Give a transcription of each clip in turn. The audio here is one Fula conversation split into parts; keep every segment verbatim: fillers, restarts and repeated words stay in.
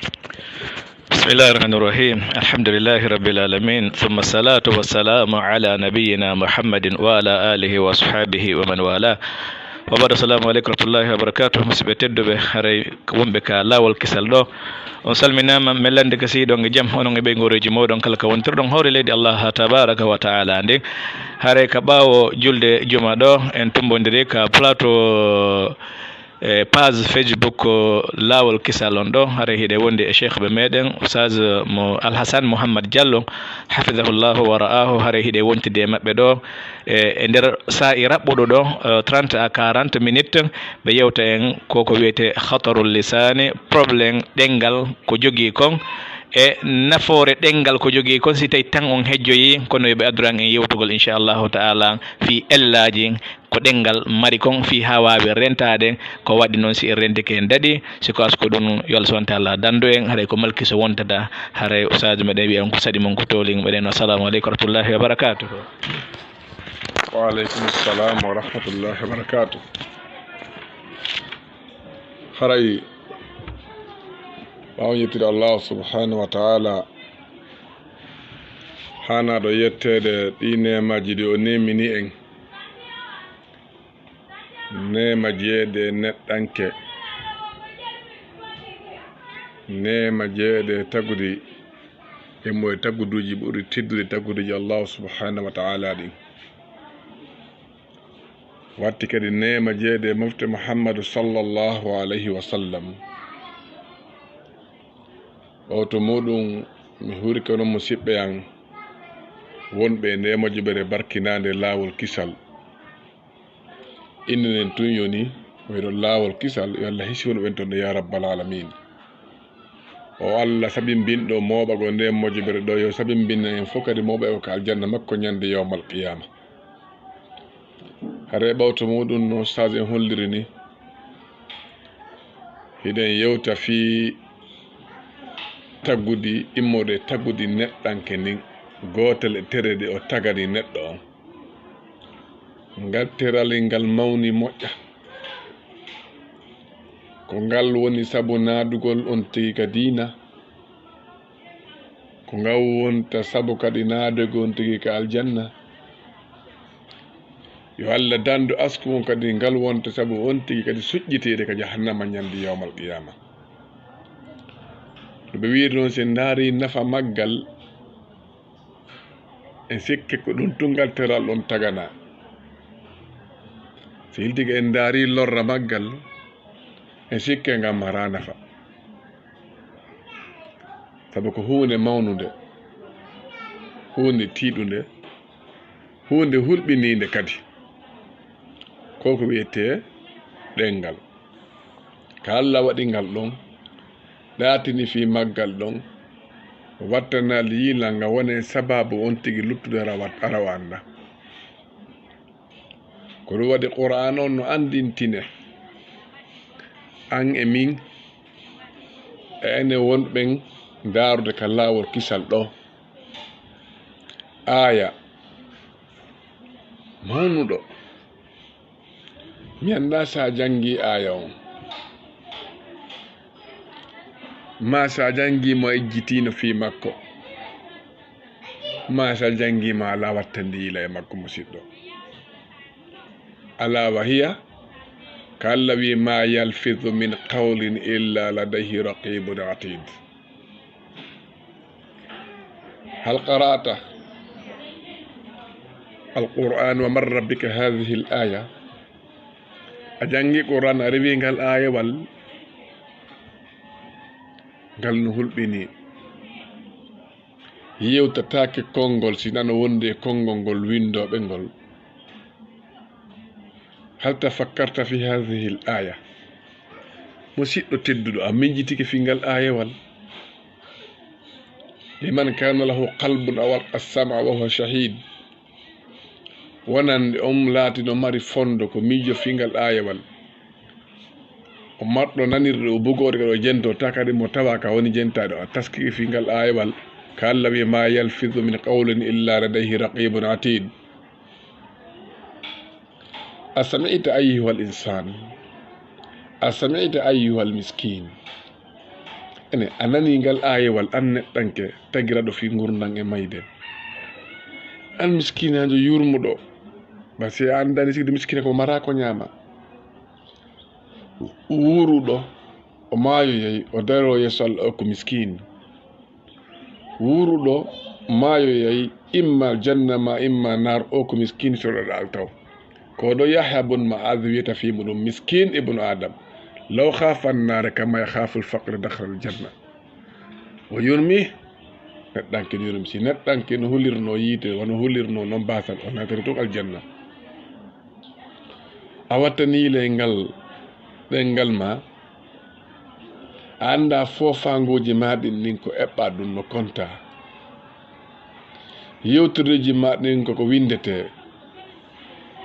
بسم الله الرحمن الرحيم. الحمد لله رب العالمين. ثم الصلاة والسلام على نبينا محمد وعلى آله وأصحابه ومن والاه. وبعد، السلام عليكم ورحمة الله وبركاته. Musidɓe tedduɓe, haray wonɓe ka laawol kisal ɗo, on salminaama. Men landi ka si ɗon e jam, onon e ɓeyngooreeji mooɗon kala ka wontirɗon, hoore leydi Allah tabaraka wa taala ndin. Haray ka ɓaawo julde juma ɗo, en tumbondiri ka plateau, e page Facebook, o, Laawol Kisal on ɗo. Haray hiɗe wondi e cheikh ɓe meɗen, Oustaz mo Alhassane Mouhammad Diallo, hafidahullahu wa ra'ahu. Haray hiɗe wontide e maɓɓe ɗo, e, e nder saa'i raɓɓuɗo ɗo, e, trente à quarante minutes. Ɓe yewta en ko ko wiyete khatarul lisani, problème ɗengal ko jogii kon, e nafoore ɗengal ko jogii kon, si tawi tan on hejjoyi, kono yo ɓe adduran en yewtugol, inchallahu taala, fii ellaaji ko ɗengal mari kon, fii haa waawi rentaade. Ko waɗi noon, si en rentike en daɗi, si ko asko ɗum, yo Allah subhanahu wa taala dandu en. Haray ko malki so wontata, haray Oustaz meɗen wiya on ko saɗi mon ko toolin. Meɗen no, assalamu aleykum wa rahmatullahi wa barakatuh. Wa aleykum salam wa rahmatullahi wa barakatuh. Haray ɓaawo yettude Allah subhanahu wa taala, haanaaɗo yetteede ɗi neemaaji ɗi o neemini en, neema jeeɗe neɗɗanke, neema jeeɗe tagudi, e mo e taguduuji ɓuri teddude taguduuji Allah subhanahu wa taala ɗin. Watti kadi neema jeeɗe mofte Muhammadu sallallahu alayhi wa sallam. Ɓawto muɗum, mi huurike onon musiɓɓe an wonɓe e nde mojobere barkinaande Laawol Kisal. Innde nden tun yoni, o wiɗo Laawol Kisal, yo Allah hisi wonɓe ɓen ton ɗo, ya rabbal alamin. O Allah sabimbinɗo mooɓagol nde mojobere ɗo, yo sabimbinna en fof kadi mooɓagol ka aljanna makko ñande yawmal qiyama. Hare ɓawto muɗum no Oustaz en holliri ni, hiɗen yewta fii taggudi, immorde taggudi neɗɗanke ndin, gootel e tere ɗe o tagani neɗɗo on. Ngal terali ngal mawni moƴƴa. Ko ngal woni sabu naadugol on tigi ka diina. Ko ngal wonta sabu kadi naadugol on tigi ka aljanna. Yo Allah dandu asku on kadi, ngal wonta sabu on tigi kadi suƴƴiteede ka jahannama ñande yawmal qiyama. No ɓe wiiri noon, si en ndaari nafa maggal, en sikke ko ɗum tun ngal teral on tagana. Si hildike en ndaari lorra maggal, en sikke ngam maraa nafa. Sabu ko huunde mawnunde, huunde tiiɗunde, huunde hulɓiniinde kadi. Ko ko wiyetee ɗemngal. Ka Allah waɗi ngal ɗon, ɗaatini fii maggal ɗon, wattanaali yiila nga wone sababu on tigi luttude ara wat-, ara o annda. Ko ɗum waɗi Qur'aan on no anndintine an e min, e enen wonɓen ndaarude ka laawol kisal ɗo. Aaya mawnuɗo. Mi anndaa si a janngii aaya on, maa si a janngii mo, a ejjitiino fii makko, maa si a janngii mo, alaa wattandi yiila e makko, musiɗɗo. Alaa wa hiya, ka Allah wi'i, "Ma yalfizu min qawlin illa ladayhi raqibun atid." Hal qara'ta al-Qur'an wa marra bika hadhihi al-aya? A janngi Qur'an, a rewi ngal aayawal, ngal no hulɓini. Yewtataake konngol si nano wonde e konngol ngol winndooɓe ngol. Hal tafakkarta fi hadhihi al-aya? Musiɗɗo tedduɗo, a miijitike fii ngal aayawal? Liman kana lahu qalbun aw alqa as-sam'a wa huwa shahid. Wonande on laatino mari fondo ko miijo fii ngal aayawal. O marɗo nanirɗe o bugoore kadi o jento ta kadi mo tawa ka woni jentaade o taskike fii ngal aayawal. Ka Allah wi'i, "Ma yalfizu min qawlin illa ladayhi raqibun atid." A sami'ta ayyuhal insan? A sami'ta ayyuhal miskin? Ene, a nanii ngal aayewal, an neɗɗanke tagiraaɗo fii ngurndan e mayde. An miskinaajo yurmuɗo, ba si a anndani sigi miskina ko mara ko ñaama. Wuuruɗo, o maayoyay, o daroo yeeso Allah, o ko miskin. Wuuruɗo maayoyay, imma aljanna ma imma naar, o ko miskin soɗaɗo altaw. Ko ɗo Yahya bun Ma'az wiyata fii muɗum, miskin ibnu Adam, law khafa annaara kama yakhafu alfaqra dakhala aljanna. O yurmi neɗɗanke, yurmi si neɗɗanke no hulirno yiite, wano hulirno non baasal, o naatiri tun aljanna. A wattanii le ngal ɗenngal ma, a anndaa foofaangooji maa ɗin, ɗin ko eɓɓaa ɗun no kontaa. Yewtoreeji maa ɗin ko ko winndetee.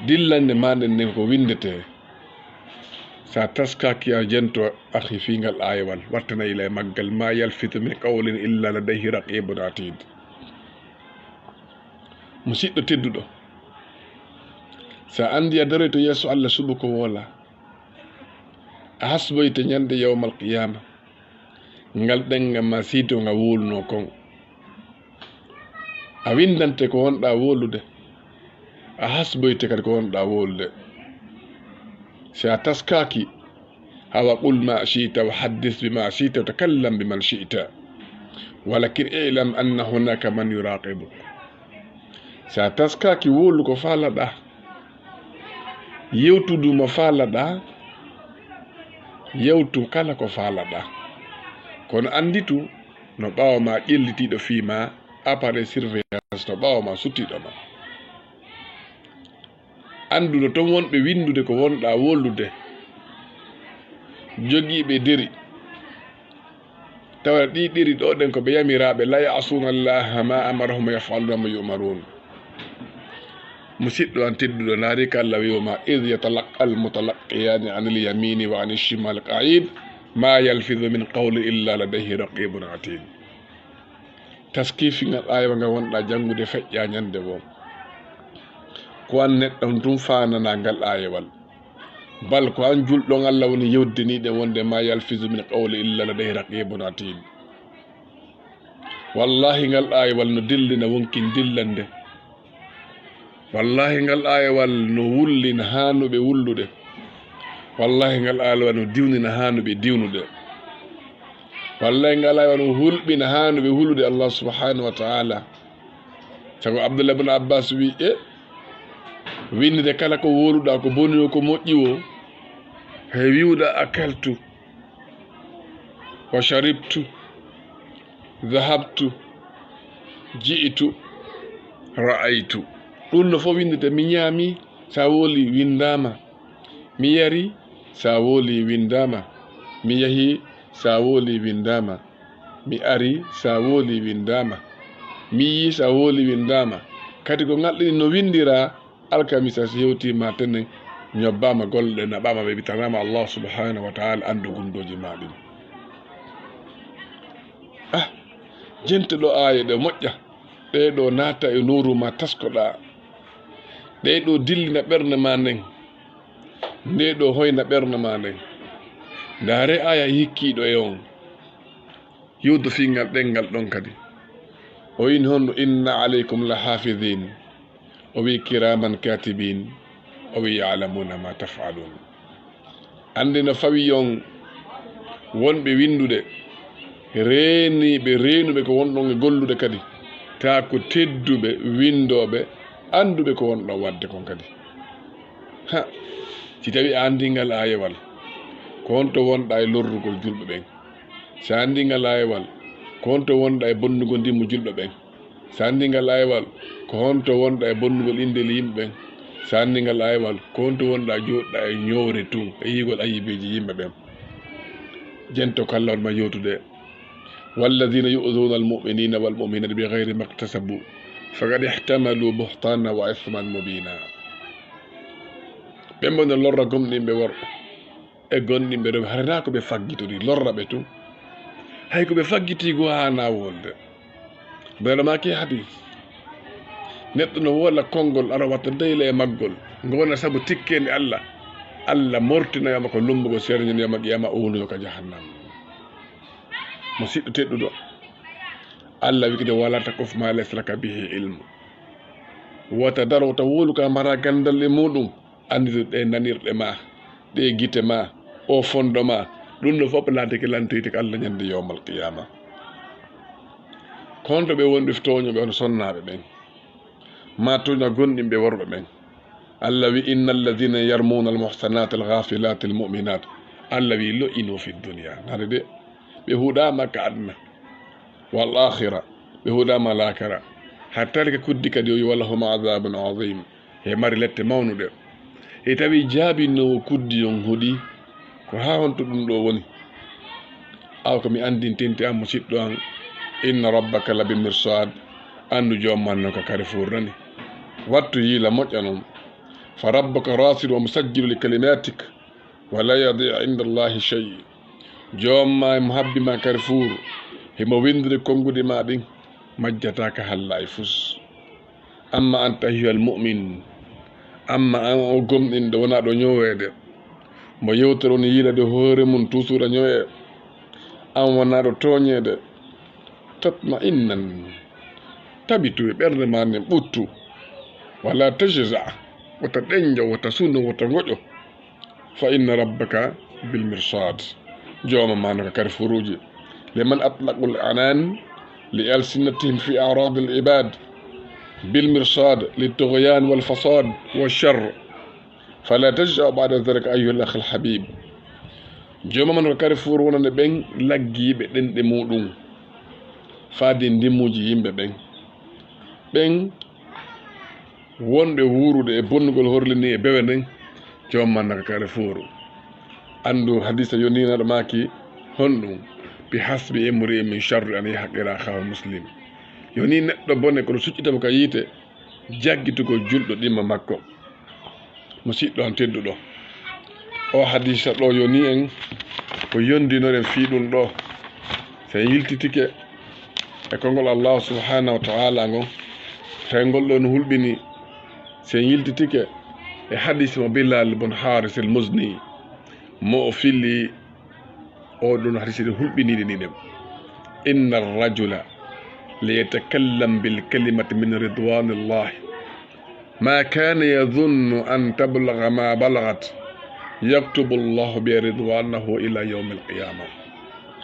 Dillannde maa nden nden ko winndetee. Si a taskaaki a jento, akhi, fii ngal aayewal, wattana ila e maggal, ma yalfidu min qawlin illa ladayhi raqibun atid. Musiɗɗo tedduɗo, si a anndi a daroyto yeeso Allah suɓo ko woola, a hasboyte ñande yawmal qiyaama, ngal ɗenngal ma siito nga wulno kon. A winndante ko wonɗaa wolude, a hasboyte kadi ko wonɗaa wolude. Si a taskaaki, hawa qul ma shi'ta wa haddis bima shi'ta wa takallam biman shi'ta. Walakin i'lam anna hunaka man yuraqibuk. Si a taskaaki, wolu ko faalaɗaa. Yewtu du mo faalaɗaa. Yewtu kala ko faalaɗaa. Kono annditu no ɓaawo ma ƴellitiiɗo fii ma, appareil surveillance no ɓaawo ma suttiiɗo ma. Anndu no ton wonɓe winndude ko wonɗaa wolude. Jogiiɓe deri. Tawa ɗii ɗeri ɗoo ɗen ko ɓe yamiraaɓe, la ya'suuna Allaha ma amarahum wa yaf'aluuna ma yu'maruun. Musiɗɗo an tedduɗo, ndaari ko Allah wi'u ma, idh yatalaqqa al-mutalaqqiyaani anil yamiini wa anis shimaali qa'iid, ma yalfizu min qawlin illa ladayhi raqiibun atiid. Taskiifi ngal aayewal ngal wonɗaa janngude feƴƴaa ñande woo. Ko an neɗɗo on tun faananaa ngal aayewal. Bal ko an julɗo on Allah woni yeddiniiɗo wonde ma yalfizu min qawlin illa ladayhi raqiibun atiid. Wallaahi ngal aayewal no dillina wonkin dillande. Wallaahi ngal aayewal no wullina haanuɓe wullude. Wallaahi ngal aayewal no diwnina haanuɓe diwnude. Wallaahi ngal aayewal no hulɓina haanuɓe hulude Allah subhanahu wa ta'ala. Sago Abdullah ibn Abbas wi'i, e winnde kala ko woluɗaa, ko boni woo, ko moƴƴi woo, he wi'uɗaa akaltu wa sharibtu, dhahabtu, ji'tu, ra'aytu. Ɗun no fow winndete, mi ñaami, si a woli winndaama. Mi yari, si a woli winndaama. Mi yahi, si a woli winndaama. Mi ari, si a woli winndaama. Mi yi'i, si a woli winndaama. Kadi ko ngal ɗin no winndiraa, alkamisa si hewtii ma tenen, ñobbaama golle ɗen, naɓaama, ɓe ɓitanaama Allah subhanahu wa ta'ala anndu gunndooji ma ɗin. Ah, jento ɗoo aaya ɗe moƴƴa. Ɗee ɗoo naata e nooru ma taskoɗaa. Ɗee ɗoo dillina ɓernde ma nden. Ndee ɗoo hoyna ɓernde ma nden. Ndaaree aaya hikkiiɗo e on. Yewtu fii ngal ɗenngal ɗon kadi. O wi'i honno, inna alaykum la hafidin. O wi'i kiraman katibin. O wi'i ya'lamuna ma taf'alun. Anndi no fawi on wonɓe winndude, reeniiɓe, reenuɓe ko wonɗon e gollude kadi. Taa ko tedduɓe, winndooɓe, annduɓe ko wonɗon waɗde kon kadi. Ha, si tawii a anndii ngal aayewal, ko honto wonɗaa e lorrugol julɓe ɓen? Si a anndii ngal aayewal, ko honto wonɗaa e bonnugol ndimmu julɓe ɓen? Si a anndii ngal aayewal, ko honto wonɗaa e bonnugol inndeli yimɓe ɓen? Si a anndii ngal aayewal, ko honto wonɗaa jooɗɗaa e ñoore tun e yi'ugol ayibeeji yimɓe ɓen? Jento ko Allah waɗi ma yewtude. Walladina yu'duna almu'minina walmu'minati bighayri maktasabu faqad ihtamalu buhtanan wa ithman mubina. Ɓen ɓe no lorra gomɗinɓe worɓe e gomɗinɓe rewɓe, hara hinaa ko ɓe faggitori, lorra ɓe tun. Hay ko ɓe faggitii goo haanaa wolde. Mbeɗa maaki hadis. Neɗɗo no woola konngol, ara watta deyla e maggol. Ngo wona sabu tikkeendi Allah. Allah mortinoyama ko lummugol seereñol yawma qiyama, o wuluyo ka jahannama. Musiɗɗo teɗɗuɗo, Allah wi kadi, "Wala taqfu ma laysa laka bihi ilm." Wota daro, wota wolu ka mbaɗa gandal e muɗum. Anndito ɗe nanirɗe ma, ɗe gite ma, o fondo ma, ɗum ɗo fof laatike lantoyte ko Allah ñande yowmal qiyama. Kono to ɓe wonɓe tooñooɓe, on sonnaaɓe ɓen, ma tooña gonɗinɓe worɓe ɓen. Allah wi, "Inna alladhina yarmuna almuhsanati alghafilati almu'minat." Allah wi, "Lu'inu fi dunya." Nare de, ɓe huɗama ka aduna. Wal akhira, ɓe huɗama lakara. Hatta ka kuddi kadi, o wi, "Walahum adhabun adhim." He mari lette mawnuɗe. E tawi jaabinoowo kuddi on huɗi, ko haa honto ɗum ɗo woni? Aw ko mi anndintinte an, musiɗɗo an, "Inna rabbaka labil mirsad." Anndu joom ma no ka Carrefour nani. Wattu yiila moƴƴa non. "Fa rabbuka rasid wa musajjilu li kalimatik, wa la yadi'u inda Allahi shay." Joom ma e mo habbi ma Carrefour, himo winndiri konnguɗi ma ɗin, majjataaka halla e fus. Amma anta ayyuhal mu'min, amma an o gomɗinɗo, wonaa ɗo ñoweede. Mo yewtere woni yiilade hoore mum, tuusuɗa ñowe. An wonaa ɗo tooñeede. Tatma'innan, tabitu e ɓernde ma nden, ɓuttu. Wala tajza, wota ɗenjo, wota suno, wota ngoƴo. Fa inna rabbaka bil mirsad. Jooma ma no ka Carrefour uji. Liman atlaqul anan li alsinatihim fi a'radil ibad bil mirsad li tughyan wal fasad wa sharr. Fala tajza ba'da dhalika ayyuhal akhil habib. Jooma ma no ka Carrefour wonande ɓen laggiiɓe ɗenɗe muɗum faade ndimmuuji yimɓe ɓen. Ɓen wonɓe wuurude e bonnugol horlini e bewe nden, joom ma naka Carrefour. Anndu hadisa yoninaɗo maaki honɗum? "Bi hasbi imri'in min sharri an yahqira akhahu muslim." Yoni neɗɗo bone kono suƴƴita mo ka yiite, jaggitugol julɗo ɗimma makko. Musiɗɗo an tedduɗo, o hadisa ɗo yoni en ko yondinoren fii ɗum ɗo. So en yiltitike e konngol Allahu subhanahu wa ta'ala ngon, tawi ngol ɗo no hulɓini. So en yiltitike e hadis mo Bilal bun Haris al Muzni, mo o fili, o ɗum hadis ɗin hulɓiniiɗi ni ɗem. "Inna rajula la yatakallam bil kalimati min ridwanillah, ma kana yadhunnu an tablugha ma balaghat, yaktubu Allahu bi ridwanahu ila yawmil qiyamah.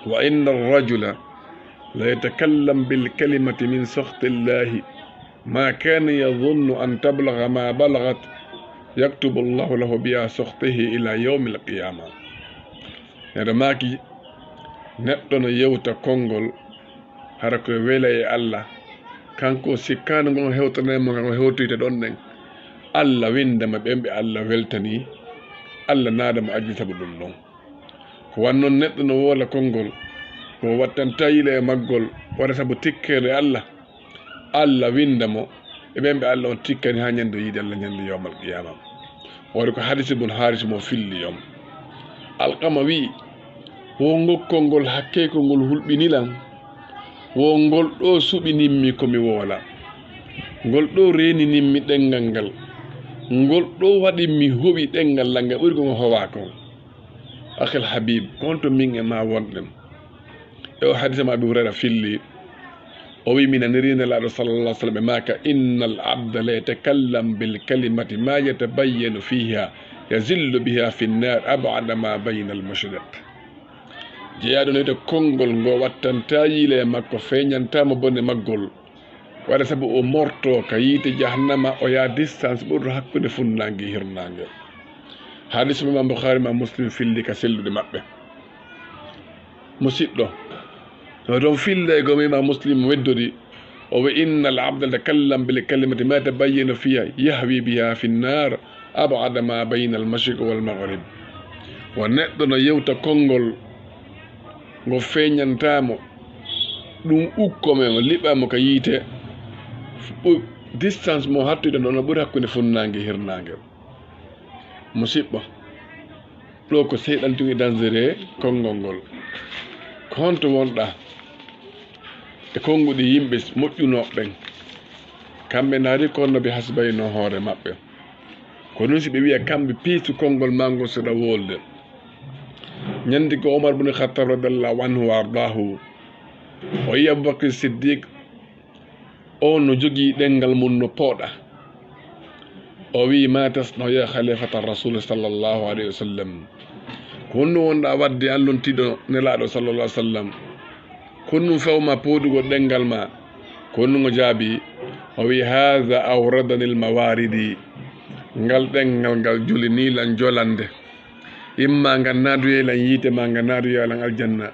Wa inna rajula la yatakallam bil kalimati min sakhtillahi, ma kana yadhunnu an tablugha ma balaghat, yaktubu Allahu lahu biha sakhtihi ila yawmil qiyamah." Neɗɗo maaki, neɗɗo no yewta konngol, hara ko wela e Allah, kanko sikkaano ngon hewtanay mo, kanko hewtoyta ɗon ɗen. Allah winda mo ɓen ɓe Allah weltani, Allah naada mo ajji sabu ɗum ɗon. Ko wan non neɗɗo no woola konngol, ko wattanta yila e maggol, wara sabu tikkere Allah, Allah winda mo e ɓen ɓe Allah on tikkani haa ñande yiide Allah ñande yawmal qiyama. Wari ko hadisi bun Haris mo filli on. Alqama wi'i, wo ngol konngol hakkee ko ngol hulɓini lan, wo ngol ɗo suɓinimmi ko mi woola, ngol ɗo reeninimmi ɗenngal ngal, ngol ɗo waɗimmi howi ɗenngal lan ngal ɓuri ko ngo howaa kon. Akhil Habib, ko honto min e ma wonɗen? E o hadisa mo Abi Hurayra filli, o wi, mi naniri Nelaaɗo sallallahu alaihi wasallam e maaka, "Innal abda la yatakallam bil kalimati ma yatabayyanu fiha yazillu biha fi nnar ab'ada ma bayna al mashriq." Jeyaaɗo no wi'ete konngol ngo wattanta yiile e makko, feeñanta mo bone maggol. Waɗa sabu o morto ka yiite jahannama, o yaa distance ɓurɗo hakkunde funnaange e hirnaange. Hadis mo Imam Bukhari ma Muslim filli ka sellude maɓɓe. Musiɗɗo, no ɗon filla e gom Imam Muslim weddori, o wi, "Innal abda takallam bil kalimati ma tabayyana fiha yahwi biha fi nnar ab'ada ma bayna al mashriq wal maghrib." Wo neɗɗo no yewta konngol ngo feeñantaamo, ɗum ukko men, o liɓa mo ka yiite. Ɓu-, distance mo hattude ɗon no ɓuri hakkunde funnaange e hirnaange. Musiɗɗo, ɗo ko seyɗan tun e dangereux konngol ngol. Ko honto wonɗa e konnguɗi yimɓe moƴƴunooɓe ɓen? Kamɓe naari ko honno ɓe hasbayno hoore maɓɓe. Ko ɗum si ɓe wi'a kamɓe piisu konngol maa ngol seeɗa wolde. Ñande ko Omar bun Khattab radiyallahu anhu wa ardaahu, O wi'i Abubakri Siddiq, o no jogii ɗemngal mum no pooɗa. O wi'i, "Ma tasna'u ya khalifata rasul sallallahu alayhi wa sallam?" Ko honɗum wonɗa waɗde an lontiiɗo Nelaaɗo sallallahu alayhi wa sallam? Ko honɗum fewma pooɗugol ɗemngal ma? Ko honɗum o jaabi? O wi'i, "Haadha awradani al-mawaridi." Ngal ɗemngal ngal jolinii lan jolande. Imma ngal naadoyay lan yiite, ma ngal naadoyay lan aljanna.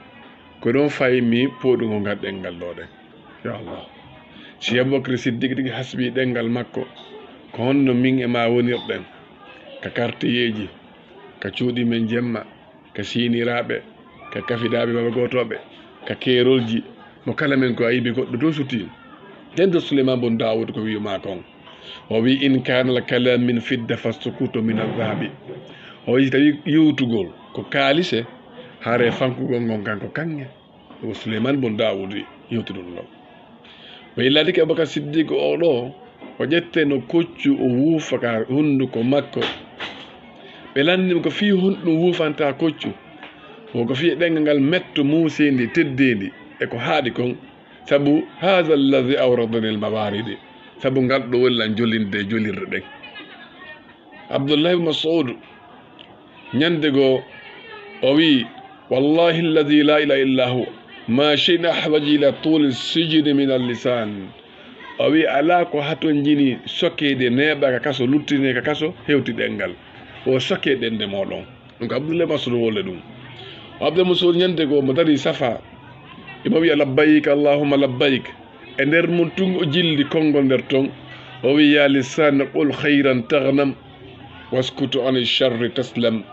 Ko ɗon faymi pooɗugol ngal ɗemngal ɗo ɗen. Ya Allah. Si Abubakri Siddiq tigi hasbi ɗemngal makko, ko honno min e ma wonirɗen ka kartiyeeji, ka cuuɗi men jemma, ka siiniraaɓe, ka kafidaaɓe baaba gootooɓe, ka keerolji, mo kala men ko aybi goɗɗo to suti. Nden to Suleyman bun Daawud ko wi'uma kon. O wi'i, "In kana al-kalam min fidda fassukutu min al-dhahabi." O wi'i, si tawi yewtugol ko kaalise, hare fankugol ngon kan ko kaŋŋe. Ko Suleyman bun Daawud yewti ɗum ɗo. Ɓe illadike Abubakar Siddiq o ɗo, o ƴette no koccu o wuufa ka hunduko makko. Ɓe lanndimo ko fii honɗum wuufanta koccu. Wo ko fii ɗemngal ngal metto muuseendi, teddeendi, e ko haaɗi kon. Sabu, "Haadha alladhi awradani al-mawaridi." Sabu ngal ɗo woni lan jolinde e jolirde ɗen. Abdullah ibn Mas'ud, ñande goo, o wi'i, "Wallahi alladhi la ilaha illa hu, ma shay'un ahwaju ila tuli sijni min al-lisan." O wi'i, "Alaa ko hatonjini sokeede neeɓa ka kaso, luttine ka kaso, hewti ɗemngal. O sokee ɗemnde mooɗon." Ɗum ko Abdullah Mas'ud wolle ɗum. O Abdullah Mas'ud ñande goo mo dari Safa, imo wi'a, "Labbayk, Allahumma labbayk." E nder mum tun o jilli konngol nder ton. O wi'i, "Ya lisan, qul khayran taghnam, waskutu ani sharri taslam,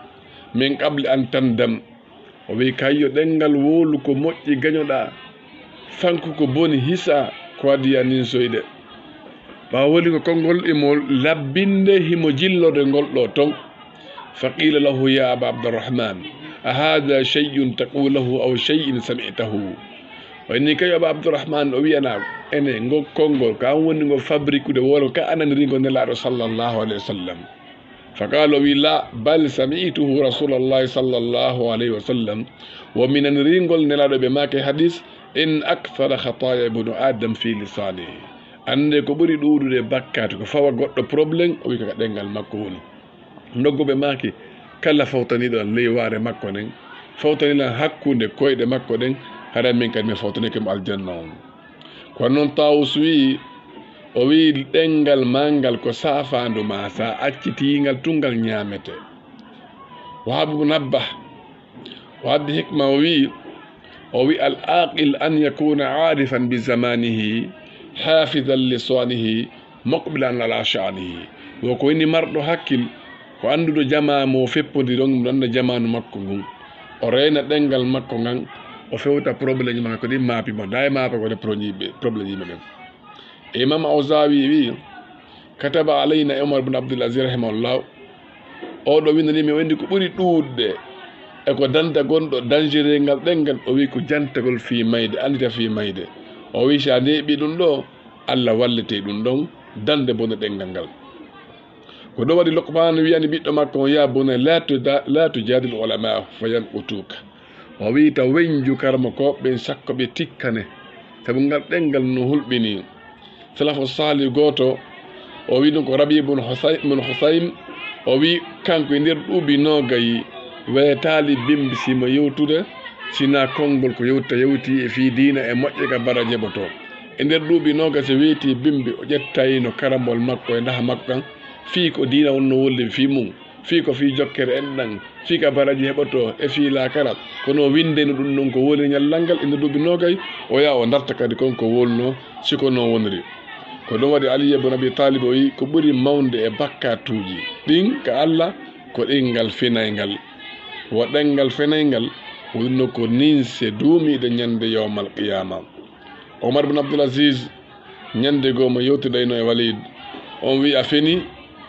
min qabli an tandam." O wi'i, "Kayyo ɗemngal, wowlu ko moƴƴi gañoɗaa, fanku ko boni hisaa, ko adii a ninsoyde." Ɓaawo woni ko konngol imo labbinde, himo jillorde ngol ɗo ton. Fa qila lahu, "Ya Aba Abdurrahman, a hadha shay'un taquluhu aw shay'in sami'tahu?" O inni, "Kay Aba Abdurrahman, o wi'ana ene ngo konngol, ko an woni ngo fabrikude, wala ko ka a naniri ngo Nelaaɗo sallallahu alayhi wa sallam?" Fa qala, o wi, "La, bal sami'tuhu Rasulallahi sallallahu alayhi wa sallam." Wo mi naniri ngol Nelaaɗo ɓe maake hadis, "In akthara khataya ibnu Adam fi lisanihi." Annde ko ɓuri ɗuuɗude bakkaatu, ko fawa goɗɗo problème, o wi ko ka ɗemngal makko woni. Nodduɓe maaki, kala fawtaniiɗo lan ley waare makko nden, fawtani lan hakkunde koyɗe makko ɗen, haray min kadi mi fawtanike mo aljanna on. Kono non Taawus wi'i, o wi'i, ɗemngal maa ngal ko saafaandu maa, sa accitii ngal tun ngal ñaamete. Wahab ibn Nabbah, o addi hikma, o wi'i, o wi'i, "Al aqil an yakuna arifan bi zamanihi, hafizan li lisanihi, muqbilan ala sha'nihi." Wo ko woni marɗo hakkil, ko annduɗo jamaa mo feppodiri on, mo annda jamaanu makko ngun. O reena ɗemngal makko ngan, o fewta problème makko ɗin maapi mo. Daay maape ko ɗe problème yimɓe, problème yimɓe ɓen. E Imam Awzawi wi'i, "Kataba alayna Umar ibn Abdul Aziz rahimahullah." O ɗo windani mi, o windi ko ɓuri ɗuuɗde e ko danta gonɗo dangereux ngal ɗemngal, o wi'i ko jantagol fii mayde, anndita fii mayde. O wi'i, si a neeɓi ɗum ɗo, Allah wallete ɗum ɗon, dande bone ɗemngal ngal. Ko ɗum waɗi Luqman wi'ani ɓiɗɗo makko on, "Ya bunayya, la tuda-, la tujadil ulama fa yanqutuka." O wi'i, "Ta wenju karamokooɓe ɓen, sakko ɓe tikkane, sabu ngal ɗemngal no hulɓinii." Salafu saalih gooto, o wi'i ɗum ko Rabi bun Husay-, bun Husaym, o wi'i kanko e nder duuɓi noogay, weetaali bimbi si mo yewtude, si na konngol ko yewta yewti e fii diina e moƴƴe ka baraji heɓotoo. E nder duuɓi noogay si weeti bimbi, o ƴettayno karamol makko e ndaha makko kan, fii ko diina wonno wolde fii mum. Fii ko fii jokkere enɗan, fii ka baraji heɓotoo e fii laakara. Kono o winndeyno ɗum ɗon ko woni ñallal ngal, ina duuɓi noogay, o yaha o darta kadi kon ko wolno, si ko non woniri. Ko ɗum waɗi Ali ibn Abi Talib o wi'i, ko ɓuri mawnde e bakkaatuuji ɗin ka Allah, ko ɗemngal fenayngal. Wo ɗemngal fenayngal, wonno ko ninse duumiiɗe ñande yawmal qiyaama. Omar ibn Abdul Aziz, ñande goo mo yewtidayno e Walid, on wi'i, "A feni?"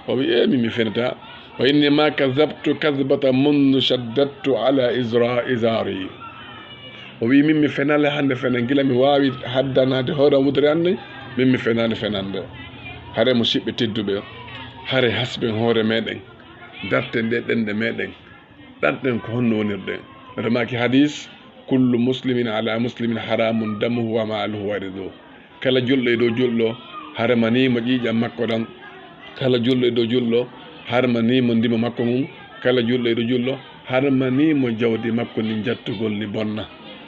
O wi'i, "E, min mi fenata." O inni, "Ma kadhabtu kadhbatan mundhu shaddadtu ala izra-, izari." O wi'i, "Min mi fenale hannde fene, gila mi waawi haddanaade hoore am wudere an nden, min mi fenaali fenande." Hare musiɓɓe tedduɓe, hare hasben hoore meɗen, darten ɗe ɗemɗe meɗen, ɗanten ko honno wonirɗe. Nde maaki hadis, Kullu muslimin ala muslimin haramun damuhu wa maluhu wa irduhu. Kala julɗo e dow julɗo, harmaniimo ƴiiƴam makko ɗam. Kala julɗo e dow julɗo, harmaniimo ndimo makko ngun. Kala julɗo e dow julɗo, harmaniimo jawdi makko ndin jattugol ndi bonna.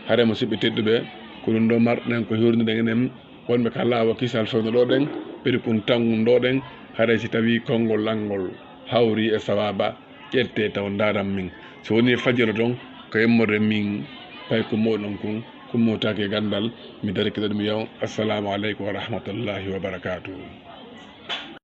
Hare, musiɓɓe tedduɓe, ko ɗum ɗo marɗen ko hiwriniɗen enen wonɓe ka laawo kisal fewndo ɗo ɗen, ɓeri kun tangun ɗo ɗen. Hare, si tawi konngol an ngol hawri e sawaaba, ƴettee taw ndaaran min. So wonii e fajjere ton, ko immorde min payko mooɗon kun, kummotaake e ganndal. Mi darike ɗo mi wiya on, Assalaamu aleykum wa rahmatullaahi wa barakaatuhu.